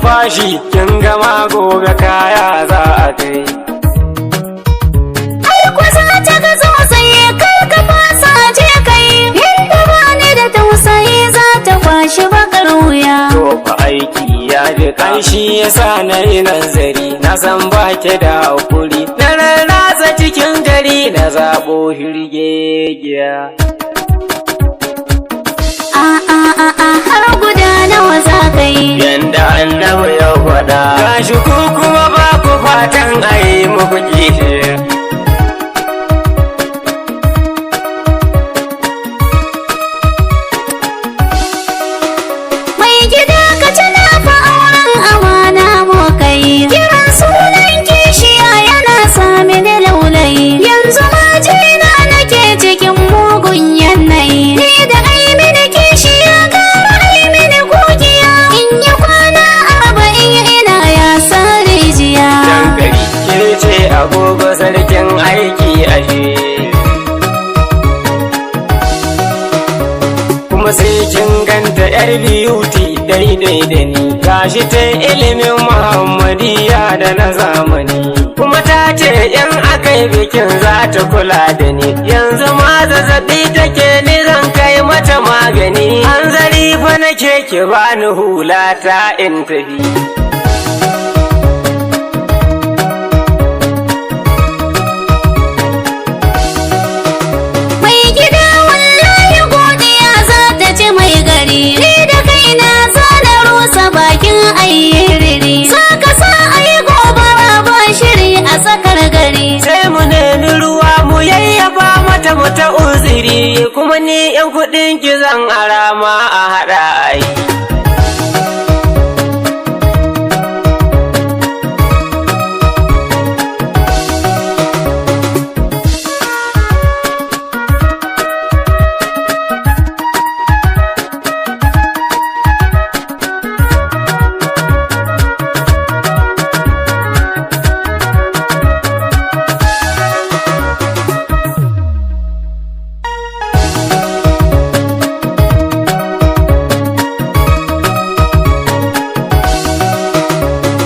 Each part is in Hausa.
fashi kin gama gobe kaya za a kai. Ai ko za ta ga tsautsayi, kar ka fasa, je kai. Yadda ba ni da tausayi, za ta kwashi bakar wuya. To fa aiki ya ji kanshi, yasa na yi nazari, na san ba ki da hakuri. Na rarrasa cikin gari na zaɓo hirgegiya. A a a a, har guda nawa za ka yi? Yanda Annabi ya faɗa. Gashi ku kuma ba ku fatan a yi muku kishi. Mai gida, ka tuna fa auren amana mu kai. Kiran sunan kishiya yana sa mini laulayi. Yanzu ma jina nake cikin mugun yanayi. Ni da ai mini kishiya gara ai mini kugiya. In yi kwana 40 ina ya rijiya. Dankali ke ce agogo sarkin aiki ashe. Kuma sai kin ganta yar beauty daidai da ni. Gashi ta ilimin Muhammadiya da na zamani. Kuma ta ce in aka yi bikin za ta kula da ni. Yanzu ma zazzaɓi take, ni zan kai mata magani. Hanzari fa nake, ki bani hula ta in tafi. Mai gida, wallahi godiya za ta ci mai gari. Ni da kaina za na rusa bakin ayyiriri. Za ka sa a yi gobara ba shiri a tsakar gari. Sai mu nemi ruwa mu yayyafa mata mu ta uziri, kuma ni yan kuɗin ki zan arama a haɗa ai.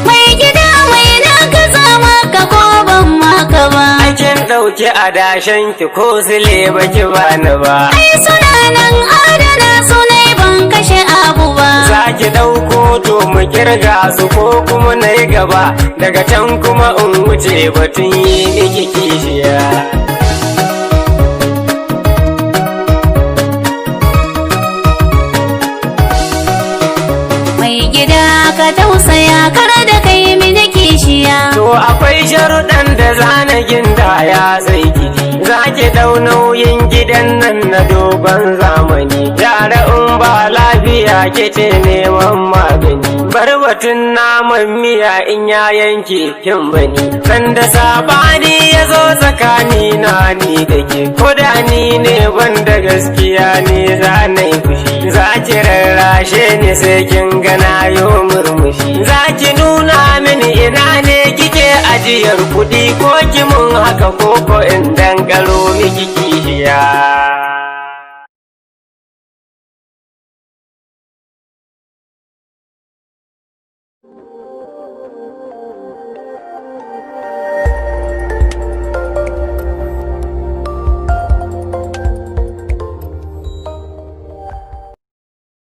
Mai gida, mai na gaza maka ko ban maka ba? Aikin ɗauki adashen ki ko sile baki bani ba. Ai suna nan adana sunai, ban kashe abu ba. Za ki ɗauko to mu kirga su ko kuma na yi gaba daga can kuma in wuce batun yi miki kishiya. Mai gida, ka tausaya, kar da kai mini kishiya. To akwai sharuɗan da zana ginda ya sai kiji. Za ki ɗau nauyin gidan nan na dogon zamani. Yara in ba lafiya ke ce neman magani. Bar batun naman miya in ya yanke kin bani. Sanda sabani ya zo tsakani na ni da ke. Ko da ni ne wanda gaskiya ne za na yi fushi. Za ki rarrashe ni sai kin gana yo murmushi. Za ki nuna mini ina ne kike ajiyar kuɗi, ko ki mun haka ko ko in dankalo miki kishiya.